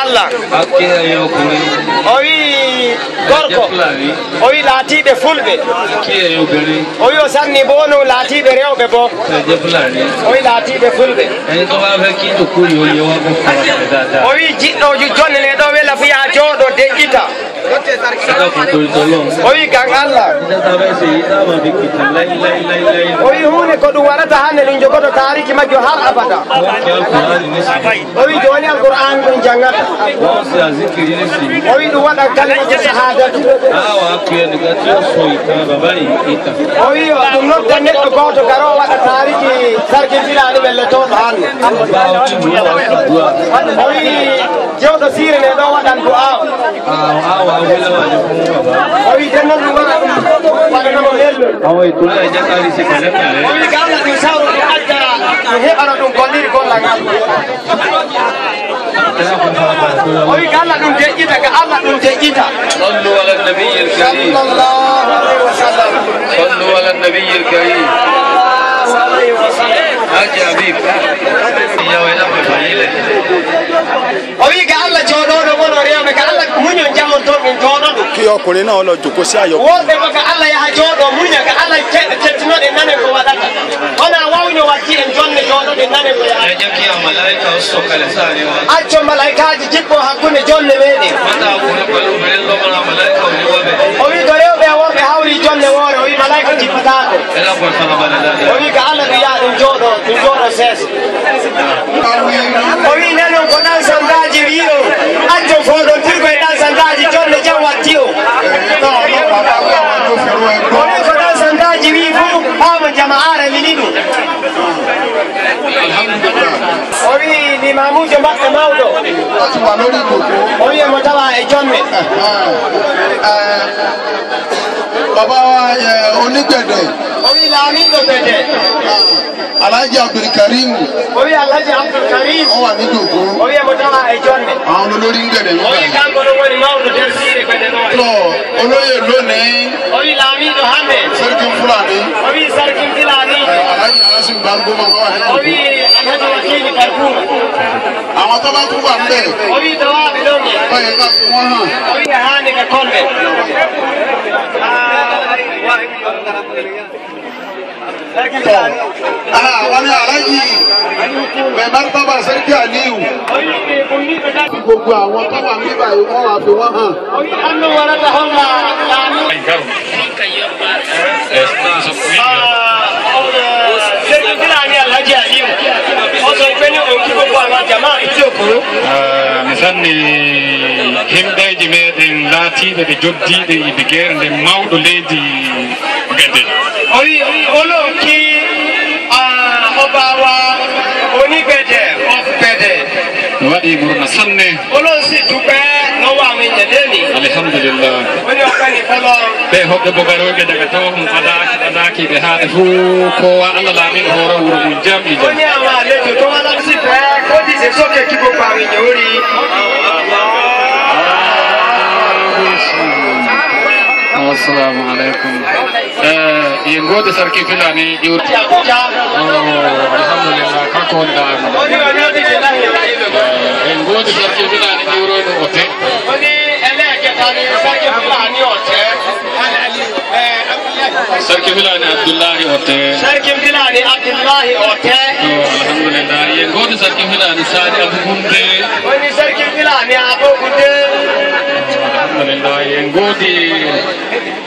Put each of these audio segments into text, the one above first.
Allah A kí ẹ̀yin ọkùnrin o wi ẹ jẹ́ gorko Fúlàní o wi laatiɓe fulɓe kí ẹ̀yin obìnrin o wi o sanni bo no laatiɓe rewɓe bo ẹ jẹ́ Fúlàní o wi laatiɓe fulɓe ẹni tó bá fẹ́ kí ìjòkó yìí ó yẹ wá kó fara balẹ̀ dáadáa o wi jiɗɗo jonne nde ɗo wela fu yaha jooɗo deƴƴita ẹ dákun torí tọlọ́run o wi gan Allah iṣẹ́ tá a fẹ́ ṣe yìí tá a máa fi pìtàn láíláíláíláí o wi hunde ko ɗum waɗata hannde ɗum jogoto tariki majjum har abada wọ́n kí Alukùránì nísìnyí o wi joni alqur'an ɗum janngata wọ́n ṣe àzíkiri nísìnyí o wi ɗum waɗan kalimatu sahadatu á wàá pe ẹnìkan tí ó sọ ìtàn bàbá yìí ìtàn o wi ɗum nodda neɗɗo goto garo waɗa tariki sarki filani welletoɗo hannde bàbá onílùú náà wàá ṣàdúrà o wi jewɗo sire nde ɗo waɗan du'a o á wàá wé láwàní fún bàbá. O wi den noon ɗum waɗa ɗum waɗanamo lellol Àwọn ètò náà jẹ́ ká rí ṣe pẹ̀lẹ́pẹ̀lẹ́ o wi ga Allah ɗum sawro ɗum adda ɗum heɓano ɗum golliri gollal ngal ẹ dákun fara balẹ̀ torí o Ọlọ́run. wi ga Allah ɗum deƴƴita ga Allah ɗum deƴƴita صلوا على النبي الكريم sallallahu alayhi wa sallam صلوا على النبي الكريم sallallahu alayhi wa sallam Hájì Habib ìyàwó ẹ dákun fàyè lẹ̀. O wi ga Allah jooɗoɗo mono rewɓe ga Allah muñon jamon toon ɗum jooɗo ɗum Kí ọkùnrin náà lọ jòkó sí àyọkù worɓe bo ga Allah yaha jooɗo muña ga Allah tettinoɗe nane ko waɗata wona wawno watti en jonne jooɗoɗe nane ko Ẹ yaha jẹ́ kí àwọn màláíkà ó sọ̀kalẹ̀ sáàrin wa. acco malaikaji jippo hakkunde jonne meɗen Wọ́n ta ọkùnrin pẹ̀lú obìnrin lọ́mọ́ra màláíkà ò ní wọ́bẹ̀. O wi to rewɓe e worɓe hawri jonne woore o wi malaika jippatako Ẹ dákun fara balẹ̀ o dáadáa. wi ga Allah ɗum yaha ɗum jooɗo ɗum jooɗo seesa o wi nanon ko ɗan sandaji wi o acco foɗontirgo e ɗan sandaji jonne jam watti o Táwọn ọlọ́pàá bá wí àwọn agbófinró ẹ o gbọ́. wi ko ɗan sandaji wi fuu ɓaama jama'are wini ɗum o wi limamujo maɓɓe mawɗo Wọ́n ti wà lórí ìkòkò. O wi emo tawa e jonne Bàbá wa onígbẹ̀dẹ̀ o wi laamiɗo bede Alhaji Abdulkarim o wi Alhaji Abdoulkarim wọ́n wà ní ìjòkó. O wi emo tawa e jonne Àwọn olórí ń gbẹ̀dẹ̀ o nígbà wi yìí. kanko ɗum woni mawɗo nder siire bede ɗo Tọ́ olóyè lónìí o wi laamiɗo hannde Sẹ́ríkì Fúlàní o wi sarkin filani Alhaji Alhaji Barguma wọ́n wà ní o ìjòkó. wi Alhaji Wakili Barkuma Àwọn tó bá tún wà ń bẹ̀ o wi tawaɓe ɗon e ó yẹ ká fi wọ́n hàn. O wi haani ka kolɓe sarkin Tọ́ filani àwọn ní Alhaji Mẹ̀mẹ́tàbà Sẹ́ríkì Aliyu. O wi ummiɓe tan Gbogbo àwọn tó wà níbà yìí wọ́n wà fi wọ́n hàn. O wi anno warata holla laami sarkin filani Alhaji Aliyu o so peni on ki gbogbo àwọn jama ìjókòó Mi sanni himɓeji meɗen laatiɓe ɓe joddiɓe e bigere nde mawɗo leydi Gade. O wi olóhùn kí ọba wa onígbẹ̀dẹ̀ of Gbẹ̀dẹ̀ Mi waɗi murna sanne. Olóhùn sì dúpẹ́ lọ́wọ́ àwọn èèyàn lẹ́nìí Alhamdulillah. Ó ní ọpẹ́ ní fọlọ́run. Ɓe hoɓɓe bo garoɓe daga taw on adaki adaki ɓe haaɗe fuu kowa Allah laamiɗo hooro wuuro mum jam e Ó jam. Ní àwọn àlejò tó wá láti sì fẹ́ kó dìde sókè kí gbogbo àwọn èèyàn ó rí i. Assalamu aleykum yen gode sarki filani iwr Ti Àbújá alhamdulillah kanko woni ó ɗa ní ọdún ó dìde láyé en godi sarki filani iwroɗo ote. Ó ní ẹlẹ́ẹ̀kẹta ní sarki Fúlàní ọ̀tẹ́ Sarki filani Abdoullahi ote. Sarki Fúlàní Abdullahi ọ̀tẹ́ Alhamdulillah yen godi sarki filani Sadi Abougunde. Ó ní sarki Fúlàní Abógundé. Alhamdulillah yen godi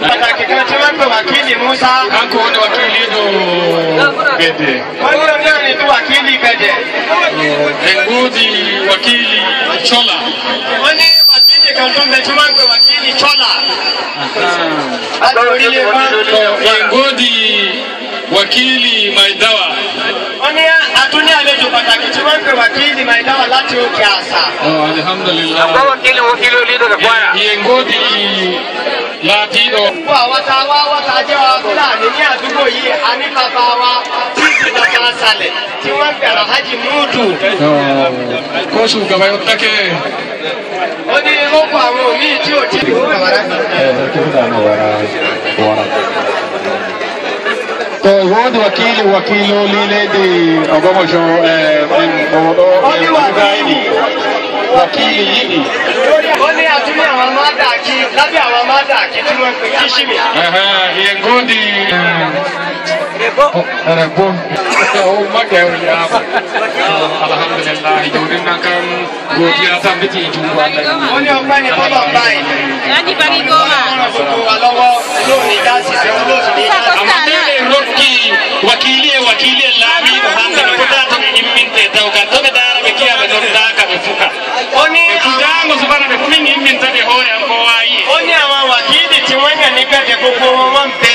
Pàtàkì kan tí wọ́n ń pè wákìlì Musa kanko woni wakkilijo Guédé. Wọ́n ní ọdún náà ní tó wákìlì Gbẹ̀dẹ̀. En godi wakili Cola. Wọ́n ní wákìlì kan tó ń bẹ tí wọ́n ń pè wákìlì Chọ́là láti orílẹ̀ wọn. En godi wakili Maydawa. Wọ́n ní atúní àlejò pàtàkì tí wọ́n ń pè wákìlì Maidawa láti òkè àṣà. Alhamdulillah yen godi laatiɗo Gbogbo àwọn tá a wá wá tá a jẹ́ wa Fúlàní ní àdúgbò yìí a ní bàbá wa tí ìsìn bàbá sàlẹ̀ tí wọ́n ń pè Alhaji Múdù. Ko shugaba yottake. Ó ní ó kọ àwọn míì tí ò tí ì. To woodi wakili wakiloli leydi Ogomojo e min oɗo Ó ní wákìlì wakili yiɗi. Ó ní àtúnyẹ àwọn mádàkí lábẹ́ àwọn mádàkí tí wọ́n ń pè kíṣìmì. Yen godi rebo o makke o yaaba alhamdulillah joni nan kam godiya tabbiti jungo Allah. Ó ní ọpẹ́ ní fọlọ́ báyìí. Láti bari goma. Gbogbo wa lọ́wọ́ lónìí dá ṣiṣẹ́ olóòtú ní. Amma ɓe rokki wakili e wakili e laamiɗo hande ɓe fota to ɓe imminte tawgal to ɓe daara ɓe kiya ɓe noddaka ɓe fuka. Ó ní ɓe futango subana ɓe min imminta ɓe hoore am ko wayi. Ó ní àwọn wákìlì tí wọ́n yàn ní gbẹ̀dẹ̀ gbogbo wọn wọ́n ń bẹ.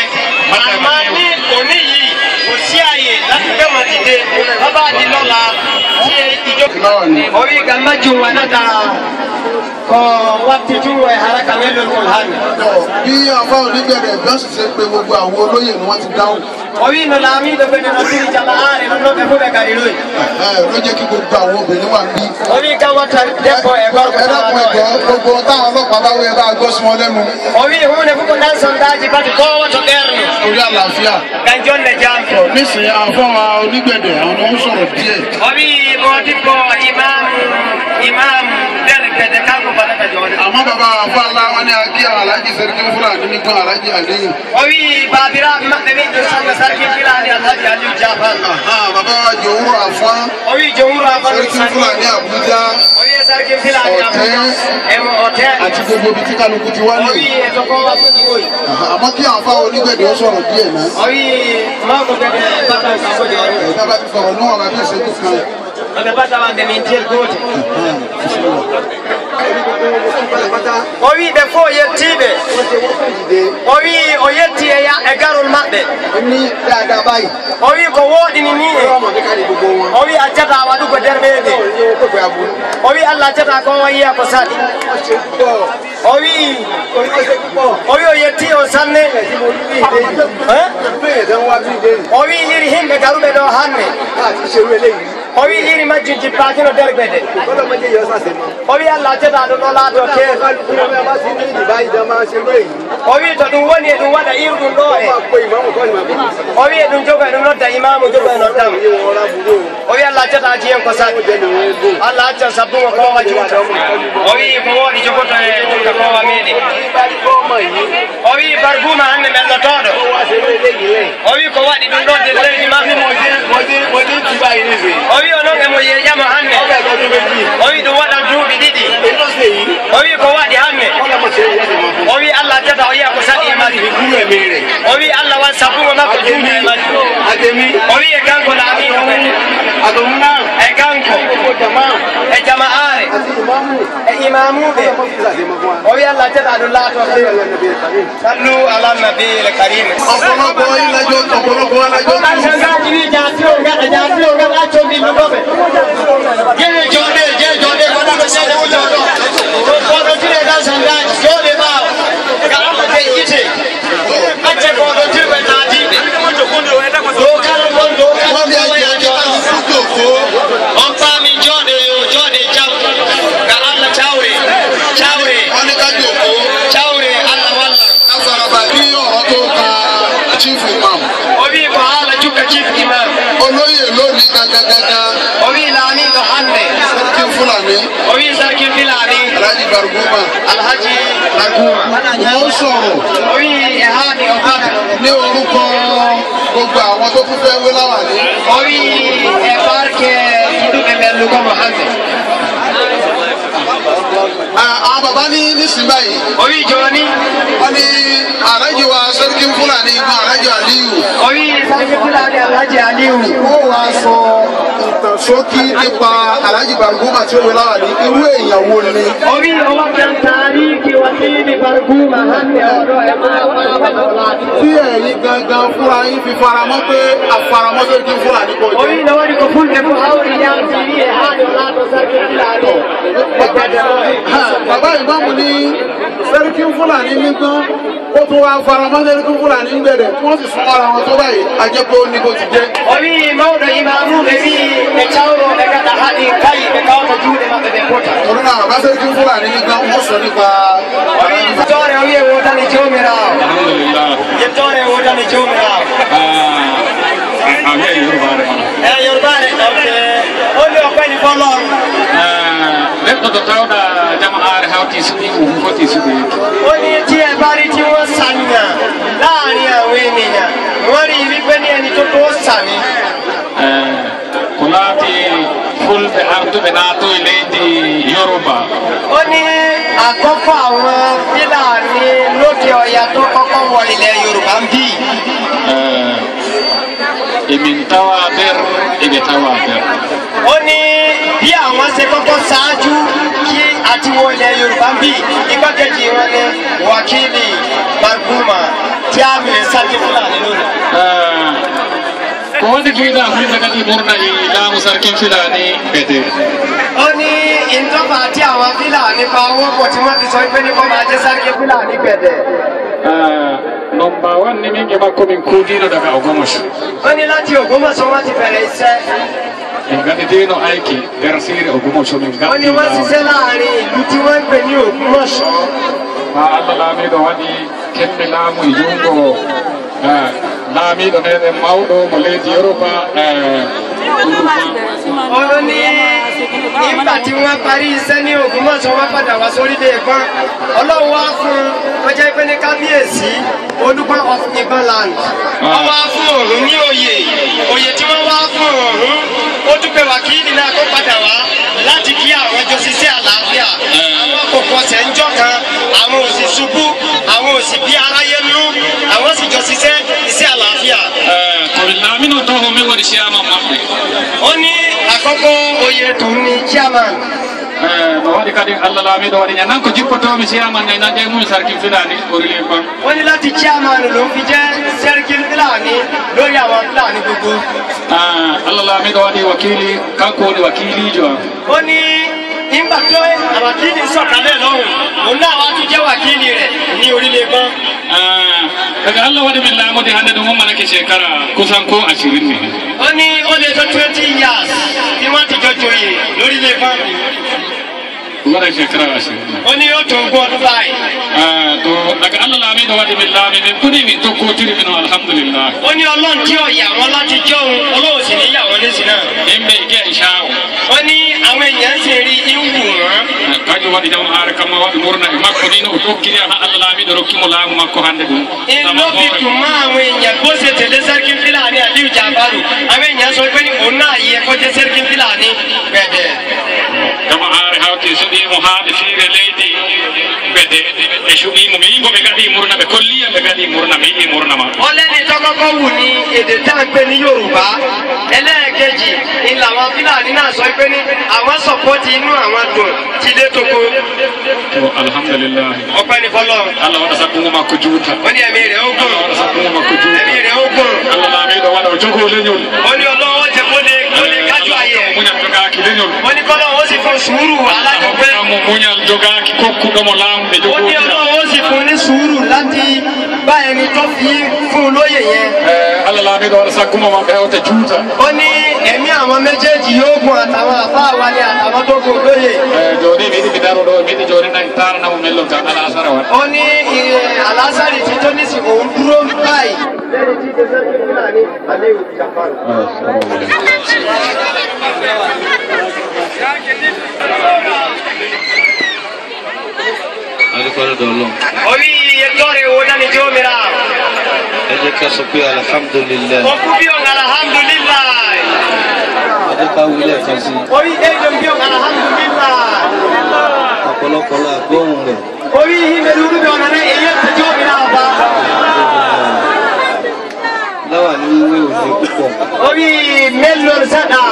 Àmọ́ ní òní yìí kò sí àyè láti gbé wọn dìde wọ́n bá di lọ́la tí ìjọba. Orí ìgbà májú wa náà kọ wá títún wọ ẹ̀hárá kàwé lóko hàn. Bí àfa onígbẹ̀rẹ̀ bí wọ́n sì ṣe pé gbogbo àwọn olóyè ni wọ́n ti dáhùn. Orí ìnà làmì ìdọ́gbẹ́ nínú sí ìjàmbá ààrẹ lọ́nà ẹ̀fọ́ bẹ̀ kàrí lóyè. Ló jẹ́ kí gbogbo àwọn obìnrin wà níbí. Orí ìka wọ́n ta dẹ́kọ̀ ẹ̀gbọ́n Ẹ dákun ẹ̀gbọ́ gbogbo táwọn ọlọ́pàá bá wí ẹ bá gbọ́ sí wọn lẹ́nu. Orí ìhun ní fúnkún dáńsán dájì bá ti kọ́ wọ́n tó bẹ́ẹ̀rù. Torí àlàáfíà. Gànjọ́ lẹ̀ jáǹtọ̀. Nísìnyí àfọwọ́ onígbẹ̀dẹ̀ àwọn ni wọ́n sọ̀rọ̀ díẹ̀. Orí mọ̀ọ́dípọ̀ ìmáàmù ìmáàmù bẹ́ẹ̀rẹ̀ gbẹ̀dẹ̀ káàkó bàtàkà jọ. Àmọ́ bàbá àfáàlà wọn ní akí Alhaji Sarki Fulani nígbà Alhaji Aliyu. Orí bàbíra mẹ́mí tó sàgbà Sarki Fulani Alhaji Aliyu Jafar. Bàbá wa Jòwúrò Àfọ́n. Orí Jòwúrò Àfọ́n. Sarki Fulani Abuja. Orí Sarki Fulani Abuja. Ẹ̀mọ ọ̀tẹ́. Àti gbogbo ibi tí kálukú ti wá ní. Orí ẹ̀tọ́ kọ́ wá fún ìwò yìí. Àmọ́ kí àfa onígbẹ̀dẹ̀ ó sọ̀rọ̀ díẹ̀ náà. Orí mọ́kò gbẹ̀dẹ̀ bàtà ìsàkójọ. Ẹ̀dá bá ti sọ̀rọ̀ níwọ̀n bá bí ìṣẹ́jú kan. Ọ̀dẹ̀ bàtà wà ndẹ̀mí tiẹ̀ góòtù. O wi ɓe fof yettiɓe o wi o yetti e e garol maɓɓe o wi ko woɗini ni e o wi accata waɗugo derɓeɓe o wi Allah accata ko wayiya ko saɗi o wi o yetti o sanne o wi iri himɓe garuɓe ɗo hanne o wi iri majjum jippakino derɓede o wi Allah accata ɗum ɗo laato keer o wi to ɗum woni e ɗum waɗa ir ɗum ɗo e o wi e ɗum jogo e ɗum nodda imamu jogo e noddama o wi Allah accata jiyen ko saɗi Allah accan sabbugo kowa juuta o wi ko woɗi jogoto e juuta kowa meɗen o wi barguma hande bellotoɗo o wi ko waɗi ɗum ɗo nder leydi makko o wi o noon emo yeƴama hande o wi ɗum waɗan duuɓi ɗiɗi o wi ko waɗi hande o wi Allah accata o yiya ko saɗi e majjum o wi Allah wan sabbugo makko juuɗe e majjum o wi e kanko laamiɗo ɓede e kanko e jama'are e imamuɓe o wi Allah accata ɗum laato sallu ala nabiyil karim. Ọ̀pọ̀lọpọ̀ ìlàjọ ọ̀pọ̀lọpọ̀ alájọ. Sangaji wi jaatiro gaɗa jaatiro gaɗa accon ɗillugoɓe jehe jooɗe jehe jooɗe waɗaɗo seeɗa o jooɗo goɗotire tan sangaji jooɗe ɓaawa ga Allah je ite acce goɗotirɓe naatiɓe dow kala ɗon dow kala jooɗo on faami jooɗe yo jooɗe jam ga Allah cawre cawre cawre Allah walla. Bí ọ̀rọ̀ tó ka chief imam. O wi ko haala jukka chief imam. Olóyè lónìí gangan. O wi laamiɗo hannde. Sarki Fulani. O wi Sarki Fulani. Alhaji Barguma. Alhaji Barguma. Wọ́n sọ̀rọ̀. O wi e haani o fata. Ní orúkọ gbogbo àwọn tó tún fẹ́ wé láwàní. O wi e barke yiɗuɓe bellugo mo hannde. Àwọn bàbá ní nísìnyí báyìí. O wi jooni. Wọ́n ní Alhaji wa Sarki Fulani ibn Alhaji Aliyu. O wi Sarki Fulani Alhaji Aliyu. Wọ́n wá sọ ìtàn ṣókí nípa Alhaji Barguma tí ó wé láwàní irú èèyàn wo ni. O wi o wattan taariki wakili Barguma hannde oɗo e maɓaɓe. Tí ẹ̀yin gangan fúnra yín fi faramọ́ pé àfaramọ́ Sarki Fulani kò O jẹ́. wi no waɗi ko fulɓe fof hawri yaltiri e haade o laato Sarki Fulani. Bàbá ìmáàmù ní Sarki Fulani nìkan ó tún wá faramọ́ Sarki Fulani ń bẹ̀rẹ̀ tí wọ́n sì sún ara wọn tó báyìí ajẹ́pẹ́ ó ní kó ti jẹ́. O wi mawɗo imamuɓe wi ɓe cawro ɓe gaɗa haɗi kayi ɓe kawta juuɗe maɓɓe ɓe pota. Torí náà bàbá Sarki Fulani nìkan wọ́n sọ nípa. O wi yettore o wi e wodani jomirawo. Alhamdulillah. Yettore e wodani jomirawo. A wiya yorubaare mana. E yorubaare ok o wi o kani folon. Neɗɗo Laatoto tawɗa jama'aare hawti suɓi o foti suɓeeki. Ó ní tí ẹ bá rí tí wọ́n ṣàyàn láàrin àwọn ènìyàn, wọ́n rí wípé ní ẹni tó tó sàmì. Ko laati fulɓe artuɓe naato e leydi Yoruba. Ó ní àkọ́kọ́ àwọn Fúlàní lókè ọya tó kọ́kọ́ wọ ilẹ̀ Yorùbá ń bì. Emin tawa nder eɓe tawa nder. Ó ní bí àwọn ṣe kọ́kọ́ ṣáájú kí àti wọ ilẹ̀ Yorùbá ń bì, igbákejì wọn ni Wákìlì Barguma tí a mìíràn sáájú Fúlàní lónìí. Ko wonde kiwiɗa fulɓe kadi murna e laamu sarkin Fulani bede. Ó ní ìtọ́fà tí àwọn Fúlàní pa owó pọ̀ tí wọ́n fi sọ pé ní kó máa jẹ́ sarkin Fúlàní gbẹ̀dẹ̀. Nomba one ni min e makko min kuudino daga Ogomoso. Ó ní láti Ògbómọ̀ṣọ́ wọ́n ti bẹ̀rẹ̀ iṣẹ́. Min gaɗidino ayki nder siire Ogomoso min Ó ní wọ́n ṣiṣẹ́ láàrin ìlú tí wọ́n ń pè ní Ògbómọ̀ṣọ́. Ha Allah laamiɗo waɗi kemɓe laamu e junngo laamiɗo meɗen mawɗo mo leydi Yoruba. Ó ní nígbà tí wọ́n parí iṣẹ́ ní Ògbómọ̀ṣọ́ wọ́n padà wá sórílẹ̀ Ìgbọ́n. Ọlọ́run wá fún un jẹ́ pé ní kábíyèsí Olúgbọ́n of Ìgbọ́n land. Wọ́n wá fún òun ní oyè, oyè tí wọ́n wá fún òun ó dúpẹ́ wákìlì náà kó padà wá láti kí àwọn jọ ṣiṣẹ́ àlàáfíà. Àwọn kò kọsẹ̀ ń jọ kan, àwọn ò sì ṣubú, àwọn ò sì bí aráyé nú, àwọn sì jọ ṣiṣẹ́ iṣẹ́ àlàáfíà. Komi laamino to ho min woni chairman maɓɓe. Ó ní àkọ́kọ́ oyè tòun ní chairman. No waɗi kadi Allah laamiɗo waɗi ñanan ko jippotomi chairman ñanan ƴe mum sarkin Fulani orile ban. Ó ní láti chairman ló fi jẹ́ sarkin Fulani lórí àwọn Fulani gbogbo. Allah laamiɗo waɗi wakili kanko woni wakilijo am. Ó ní nígbà tó wákìlì sọ̀kalẹ̀ lọ́hùn òun náà wá tún jẹ́ wákìlì rẹ̀ ní orílẹ̀ Ìgbọ́n. Daga Allah waɗi min laamude hannde ɗum ummanake shekara kusan ko 20 ni. Ó ní ó lè tó 20 years tí wọ́n ti jọ joyè lórílẹ̀ Ìgbọ́n. Waɗa shekara 20. Ó ní yóò tó ogún ọdún báyìí. To daga Allah laamiɗo waɗi min laami min puɗi min tokkotiri min o alhamdulillah. Ó ní Ọlọ́run tí ò yà wọ́n láti jọ́ òun Ọlọ́run sì ní yà wọ́n nísìn náà. Yimɓe ge shawo. Ó ní àwọn èèyàn sì rí ìwù wọ́n. Kanjum waɗi jama'aare kamma waɗi murna e makko ni no o tokkiri ha Allah laamiɗo rokkimo laamu makko hannde ɗum. Ló fi dùn mọ́ àwọn èèyàn bó ṣe tẹ̀lé Sarkin Fúlàní Aliyu Jafaru. Àwọn èèyàn sọ pé ní òun náà yẹ kó jẹ́ Sarkin Fúlàní gbẹ̀dẹ̀. Jama'aare hawti suɓimo haa ɓe fiire leydi ɓede ɓe cuɓimo mi yimo ɓe gaɗi murna ɓe kolliyam ɓe gaɗi murna mi yii murna maɓɓe. Ó lẹ́ni tó kọ́kọ́ wù ní èdè tá à ń pè ní Yorùbá. Ẹlẹ́ẹ̀kejì ni làwọn Fúlàní náà sọ pé ní àwọn sọ̀pọ́tì inú àwọn dùn ti lé toko. To alhamdulillah. Ọpẹ́ ní fọlọ́run. Allah waɗa sabbugo makko juuta. Ó ní ẹ̀mí rẹ̀ ó gùn. Allah waɗa sabbugo makko juuta. Ẹ̀mí rẹ̀ ó gùn. Allah laamiɗo waɗa o jogoo leñol. Ó ní Ọlọ́run jẹ́ kó lè kájú ayé. Muñal jogaaki leñol. Ó ní kọ́lọ́run ó sì fún sùúrù alájọpẹ́. Hokkamo muñal jogaaki kokkuɗomo laamu ɓe Ó ní jogoo. Ọlọ́run ó sì fún ní sùúrù láti bá ẹni tó fi fún un lóyè yẹn. Allah laamiɗo waɗa saggumo maɓɓe hewta juuta. Ó ní ẹ̀mí àwọn méjèèjì yóò gùn àtàwọn àfáà wa ni àtàwọn tó gùn lóyè. Joni mi yiɗi mi daro ɗo mi yiɗi joni nayi taranamo mellon kam alasara waɗa. Ó ní alásàrì tí tó ní sì òun dúró báyìí. Lẹ́ni tí ṣe Sarkin Fúlàní Aliyu Jafaru. Adúpẹ́ lọ́dọ̀ Ọlọ́run. Orí ẹjọ́ rẹ̀ wo dání tí ó mìíràn. Ẹ jẹ́ ká sọ pé alhamdulillah. Òkú bí ọ̀nà alhamdulillah. Ẹ jẹ́ ká wí lẹ́ẹ̀kan sí. Orí ẹjọ́ bí ọ̀nà alhamdulillah. Ọ̀pọ̀lọpọ̀ la gbóhùn rẹ̀. Orí ìmẹ̀lú bí ọ̀nà náà èyí ẹjọ́ mìíràn bá. Láwà ní wíwé òní púpọ̀. Orí mélòó sẹ́dá.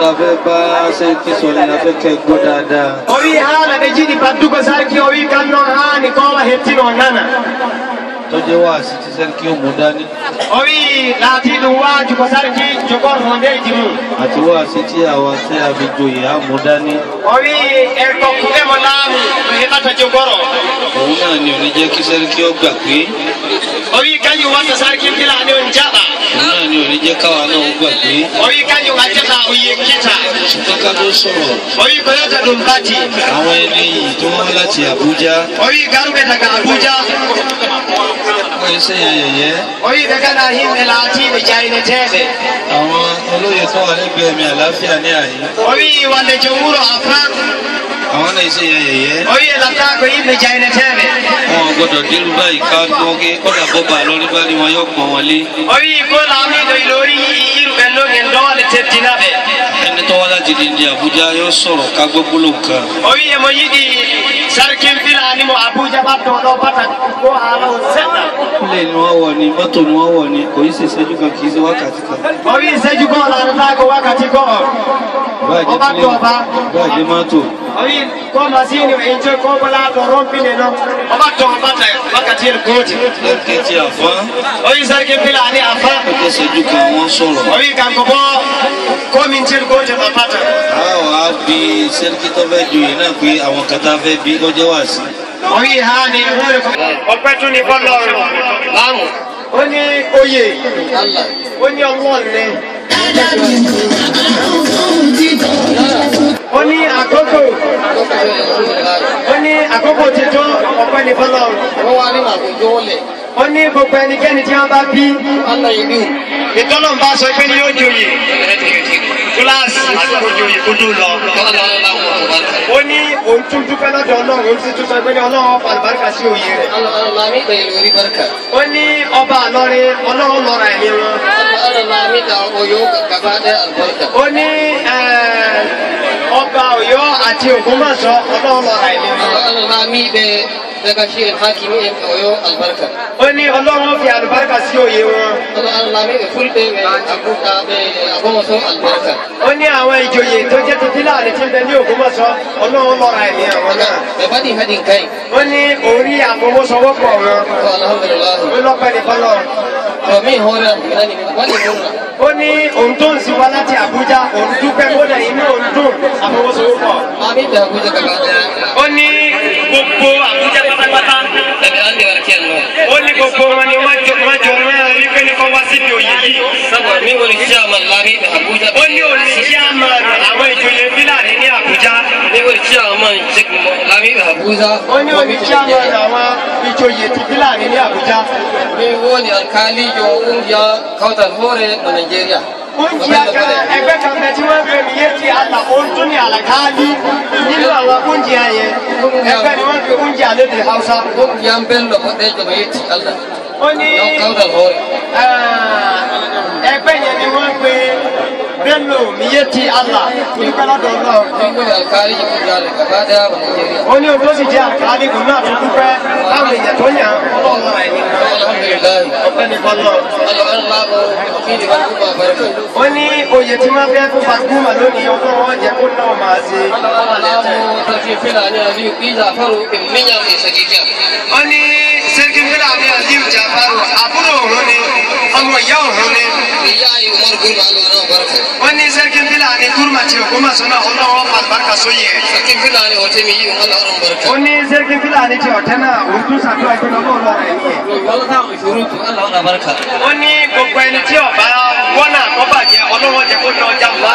Ta fẹ́ bá Sẹ́ríkì sọ ni a fẹ́ kẹ́ gbọ́ dáadáa. Orí hàlà méjì ní pàdúgbò Sarki orí kan náà hàn ní kọ́wà hẹ́tì náà nánà. Tó jẹ́ wáàsí tí Sẹ́ríkì ó mú dání. Orí láti inú wájú kọ Sarki jọkọ̀ fún ọdẹ ìdìmú. Àti wáàsí tí àwa tí a fi joyè á mú dání. Orí ẹ̀kọ́ kúkẹ́ mọ́ láàmú lóye bàtà jọgọ́rọ̀. Òun náà ni ò ní jẹ́ kí Sẹ́ríkì ó gbàgbé. Orí káyọ̀ wá sọ Sarki Fúlàní òǹjàbá. Òun náà Ọlọ́run ò ní jẹ́ káwa náà gbàgbé. O wi kañum accata o yekkita. Ṣùgbọ́n ká tó sọ̀rọ̀. O wi ko yewta ɗum bati. Àwọn ẹni yìí tó wá láti Àbújá. O wi garuɓe daga Abuja. Wọ́n ṣe yẹn yẹ̀yẹ́. O wi ɓe gana himɓe laatiɓe jayneteɓe. Àwọn olóyè tó wà lẹ́gbẹ̀ẹ́ mi àlàáfíà ní àyè. O wi wonde joom wuro Afra. Àwọn náà ṣe yẹn yẹ̀yẹ́. O wi e latta ko yimɓe jayneteɓe. Wọn ò gbọ́dọ̀ dérú báyìí ká gbọ́ kí kọ́dà bọ́ba lórí bá rí wọn yóò pọ́n wọn lé. O wi ko laamiɗo ilori yii iruɓen ɗon en doole teddinaɓe. Ẹni tó wá láti dindi Àbújá yóò sọ̀rọ̀ ká gbọ́ gbólóhùn kan. O wi emo yiɗi sarkin filani mo Abuja ɓatto ɗo bata ko haala o seɗɗa. Ilé ni wọ́n wọ̀ ni mọ́tò ni wọ́n wọ̀ ni kò í ṣe ìṣẹ́jú kan kì í ṣe wákàtí kan. O wi ìṣẹ́jú goo laatata ko wakkati go'o. Báàjẹ́ O ɓatto ba. Báàjẹ́ mọ́tò. O wi ko masine o en joyi ko bo laato rompine noon o ɓatto o ɓatta wakkati el gooti. Lẹ́kẹ̀ tí àfá. O wi sarkin filani Afa. Ó jẹ́ ìṣẹ́jú kan wọ́n sọ̀rọ̀. O wi kanko bo ko mintel gotel o bata. A wà á bi sẹ́ríkì tó fẹ́ joyè náà pé àwọn kan tá a fẹ́ bí kọjá wá sí. O wi haani hunde ko ọpẹ́ tún ní fọ́lọ́run. Láàmù. Ó ní oyè. Allah. Ó ní Ọlọ́run ni. Ó ní àkókò. Ó ní àkókò ti tó ọpẹ́ ní fọ́lọ́run. Wọ́n wá ní màgòjó lẹ̀. Ó ní gbogbo ẹnikẹ́ni tí wọ́n bá bí. Allah yìí bí. Ìtọ́lọ̀ ń bá sọ pé ní yóò joyè. Kíláàsì àti joyè kó tó lọ. Ó ní òun tún dúpẹ́ lọ́dọ̀ Ọlọ́run, òun sì tún sọ pé ní Ọlọ́run ọba àlùbáríkà sí òye rẹ̀. Ó ní ọba àlọ́rin Ọlọ́run lọ́ra ẹ̀mí wọn. Ó ní ọba Ọ̀yọ́ àti Ògbómọ̀ṣọ́ Ọlọ́run lọ́ra ẹ̀mí wọn. Ó ní Ọlọ́run fi àlùbáríkà sí òye wọn. Ó ní àwọn ìjòyè tó jẹ́ ti Fúlàní tí ń bẹ ní Ògbómọ̀ṣọ́ Ọlọ́run lọ́ra ẹ̀mí àwọn náà. Ó ní orí àfọwọ́sowọ́pọ̀ wọn. Ó lọ́pẹ́ ní fọlọ́run. Ó ní òun tó ń sin wá láti Àbújá òun dúpẹ́ kódà inú òun dùn àfọwọ́sowọ́pọ̀. Ó ní gbogbo Àbújá pátápátá. Ó ní gbogbo wọn ni wọ́n jọ rán rí pé ní kọ́ wá síbi òye yìí. Ó ní òní chairman àwọn ìjòyè Fúlàní ní Àbújá. Ó ní òní chairman àwọn ìjòyè ti Fúlàní ní Àbújá. Oúnjẹ kan ẹgbẹ́ kan bẹ tí wọ́n ń pè ní Yéti Allah, òun tún ní àlàkáálí nínú àwọn oúnjẹ yẹn. Ẹgbẹ́ ni wọ́n fi oúnjẹ àlédè Hausa. Ó ní ẹgbẹ́ yẹn ni wọ́n ń pè Bello Miyetti Allah, dúpẹ́ lọ́dọ̀ Ọlọ́run. Ó ní ohun tó sì jẹ́ àlàkáálí kò náà tún dúpẹ́ láwọn èèyàn tó yàn Ọlọ́run ẹ̀ ní. Ọpẹ́ ní fọlọ́run. Ó ní oyè tí wọ́n fẹ́ fún Barguma lónìí ọdún wọn jẹ́ kó náà máa ṣe. Ó ní Sẹ́ríkì Fúlàní Aliyu Jafaru àbúrò òun ni ọmọ ìyá òun ni. Ó ní Sẹ́ríkì Fúlàní Gurma ti Ògbómọ̀ṣọ́ náà Ọlọ́run ọ̀pá àlùbáríkà sóyè ẹ̀. Ó ní Sẹ́ríkì Fúlàní ti Ọ̀tẹ́ náà òun tún ṣàdúrà ìpinnu Ọlọ́run lọ́rọ̀ ẹ̀ nìyẹn. Ó ní gbogbo ẹni tí ọba wọ́nà kọ́ bàjẹ́ Ọlọ́run jẹ́ kó ná ọjà wá.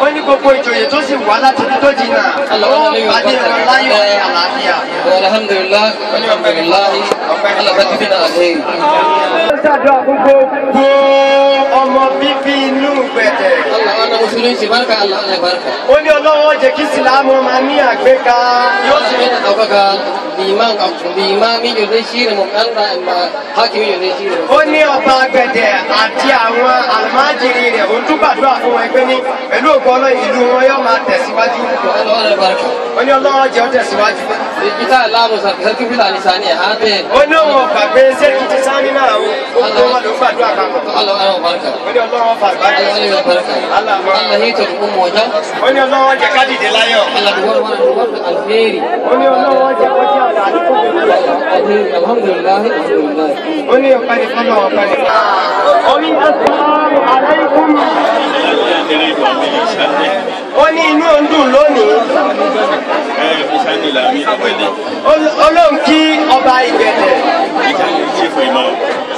Ó ní gbogbo ìjòyè tó sì wá láti ibi tó jìnnà ó pàdé wọn láyọ̀ àti àlàáfíà. Ó ṣàdúrà fún gbogbo ọmọ bíbí inú Gbẹ̀dẹ̀. Ó ní Ọlọ́run jẹ́ kí Ìsìlámù máa ní àgbéga yóò sì. Ó ní ọba Gbẹ̀dẹ̀ àti àwọn àlùmájìrì rẹ̀ òun tún gbàdúrà fún wọn pé ní pẹ̀lú ògo Ọlọ́run ìlú wọn yóò máa tẹ̀síwájú. Ó ní Ọlọ́run jẹ́ ó tẹ̀síwájú. Ó ní òun ọ̀gbà pé Sẹ́ríkì ti Sáni náà ó gbogbo wọn ló ń gbàdúrà papọ̀. Ó ní Ọlọ́run fà àlùbáríkà. Ó ní Ọlọ́run jẹ́ ká dìde láyọ̀. Ó ní Ọlọ́run jẹ́ kó jẹ́ àǹfààní fún gbogbo wa. Ó ní ọpẹ́ ní fọlọ́ ọpẹ́ ní. Ó ní assalamu alaikum. Ó ní inú òun dùn lónìí. Ó lóun kí ọba Ìgbẹ̀dẹ̀.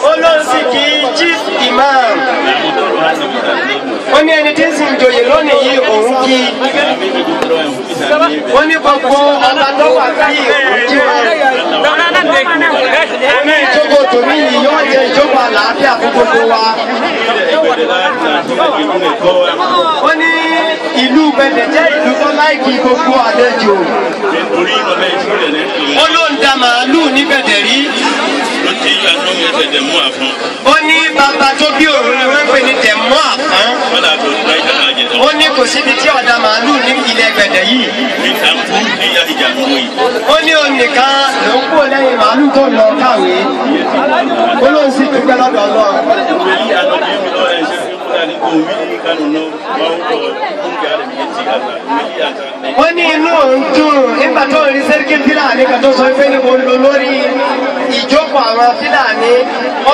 Ó lóun sì kí kí. Ó ní gbogbo ọba tó wà sí òun wọn. Ó ní ìjókòó tòmí yìí yóò jẹ́ ìjókòó àlàáfíà fún gbogbo wa. Ó ní ìlú Gbẹ̀dẹ̀ jẹ́ ìlú tó láìkí gbogbo àlejò. Ó ló ń da màálù ní Gbẹ̀dẹ̀ rí. Ó ní bàbá tó bí òun ni wọ́n ń pè ní Dẹ̀mọ́ Àfọ́n. Ó ní kò síbi tí ọ̀dà màálù ní ilẹ̀ Gbẹ̀dẹ̀ yìí. Ó ní òun nìkan ló ń kó lẹ́yìn màálù tó lọ kàwé. Ó lóun sì dúpẹ́ lọ́dọ̀ Ọlọ́run. Ó ní inú òun dùn nígbà tó ń rí Sẹ́ríkì Fúlàní kan tó sọ pé ní mo lò lórí ìjókòó àwọn Fúlàní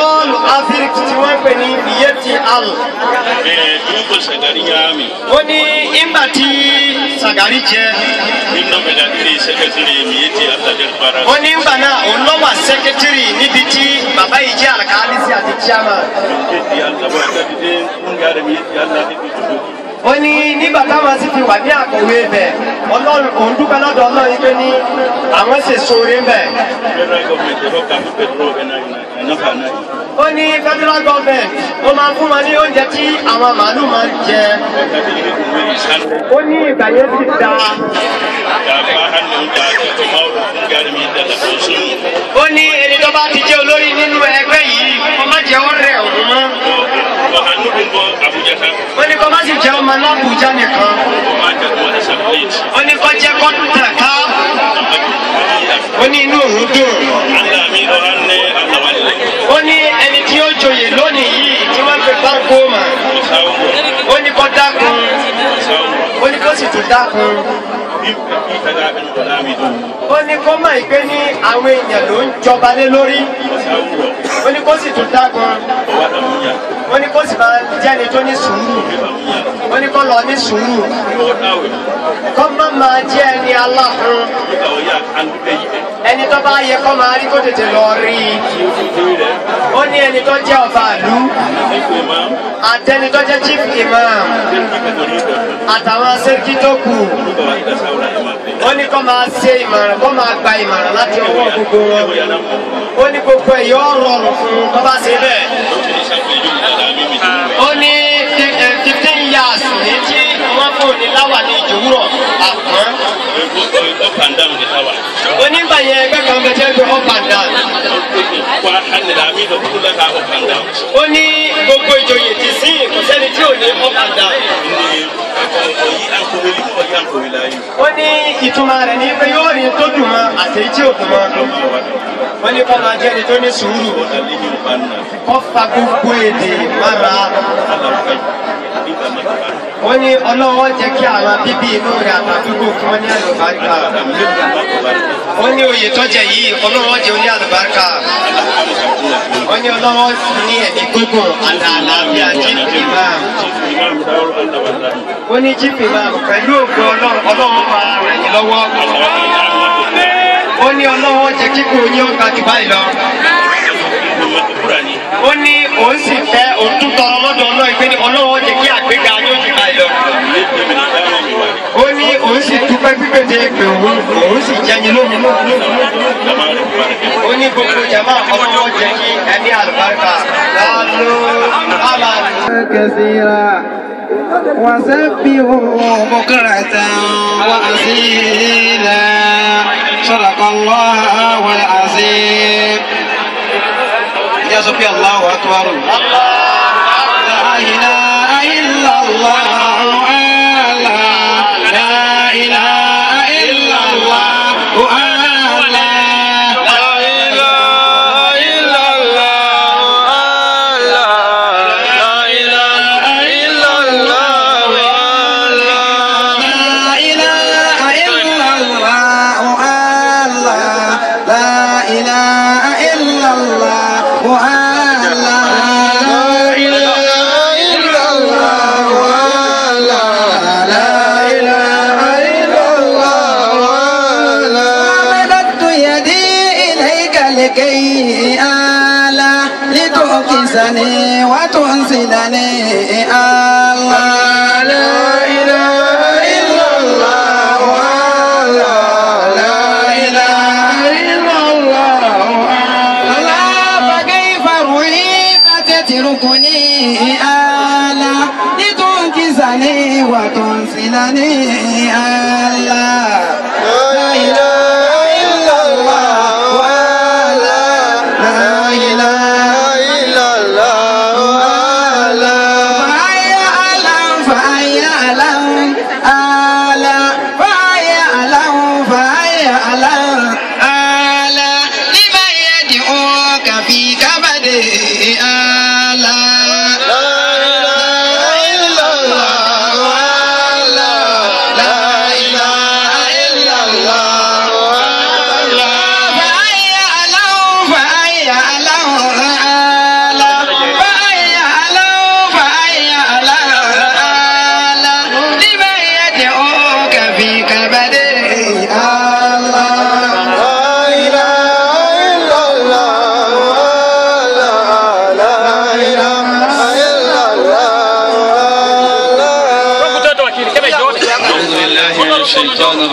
all Africa tí wọ́n ń pè ní Miyetti Allah. Ó ní ìgbà tí Sàgárì jẹ. Ó ní ìgbà náà òun ló wà sẹ́kẹ́tìrì níbi tí bàbá yìí jẹ́ àlùkálí sí àti chairman. Ó ní nígbà táwọn sì fi wà ní àkọ̀wé bẹ̀, Ọlọ́run òun dúpẹ́ lọ́dọ̀ Ọlọ́run yìí pé ní àwọn ṣe sóore bẹ̀. Ó ní federal government ó máa fún wọn ní oúnjẹ tí àwọn màálù máa ń jẹ. Ó ní ìgbà yẹn ti da. Ó ní ẹni tó bá ti jẹ́ olórí nínú ẹgbẹ́ yìí kó má jẹ́ ọ̀rẹ́ òun mọ́. Ó ní kó má sì jẹ́ ọmọ l'Ábùjá nìkan. Ó ní kó jẹ́ kó tàn ká. Ó ní inú òun dùn. Ó ní ẹni tí ó joyè lónìí yìí tí wọ́n fi bá gómà. Ó ní kó dákun. Ó ní kó sì tún dákun. Ó ní kó mọ̀ pé ní àwọn èèyàn ló ń jọba lé lórí. Ó ní kó sì tún dákun. Ó ní kó sì máa jẹ́ni tó ní sùúrù. Ó ní kó lọ ní sùúrù. Kó má máa jẹ́ ẹni aláhùn. Ẹni tó bá yẹ kó máa rí kó tètè lọ rí i. Ó ní ẹni tó jẹ́ ọba ìlú. Àtẹni tó jẹ́ chief imam. Àtàwọn sẹ́ríkì tó kù. Ó ní kó máa ṣe ìmọ̀ràn kó máa gba ìmọ̀ràn láti ọwọ́ gbogbo wọn. Ó ní gbogbo ẹ̀ yóò rọrùn fún un tó bá ṣe bẹ́ẹ̀. Ó ní 15 years ní tí wọ́n fún ní láwà ní ìjòwúrọ̀ àpọ́n. Onígbà yẹn ẹgbẹ́ kan bẹ jẹ́ pé up and down. Ó ní gbogbo ìjòyè ti sí kò sẹ́ni tí ò ní up and down. Ó ní ìtumọ̀ rẹ̀ ní pé yóò rí tó dùn mọ́ àti èyí tí ò dùn mọ́. Ó ní kó máa jẹ́ ẹni tó ní sùúrù. Kó fa gbogbo èdè mára. Ó ní Ọlọ́wọ́ jẹ́ kí àwọn bíbí inú rẹ̀ àtàdúgbò kí wọ́n ní àlùbáríkà. Ó ní oyè tó jẹ yìí Ọlọ́wọ́ jẹ́ oní àlùbáríkà. Ó ní Ọlọ́wọ́ ní ẹ̀mí gígùn àtàlàáfíà chief imam. Ó ní chief imam pẹ̀lú ògo Ọlọ́run Ọlọ́run máa ràn yín lọ́wọ́. Ó ní Ọlọ́wọ́ jẹ́ kíkún yín ó ga jù báyìí lọ. Ó ní òun sì fẹ́ òun tún tọrọ lọ́dọ̀ Ọlọ́run pé ní Ọlọ́run jẹ́ kí àgbéga yóò jù báyìí lọ. Ó ní òun sì dúpẹ́ pípèsè pé òun òun sì jẹyin lóhun. Ó ní gbogbo jàmá Ọlọ́run jẹ́ kí ẹni àlùbáríkà lálọ́ àmà. كثيرا وسبحوا بكرة وأصيلا صدق الله العظيم. يا صفي الله أكبر. لا إله إلا الله لا إله إلا الله لا إله إلا الله لا إله إلا الله لا إله إلا الله لا إله إلا الله لا إله إلا الله لا إله إلا الله مددت يدي إليك لكي ألا لتؤكسني وتنزلني الله لا إله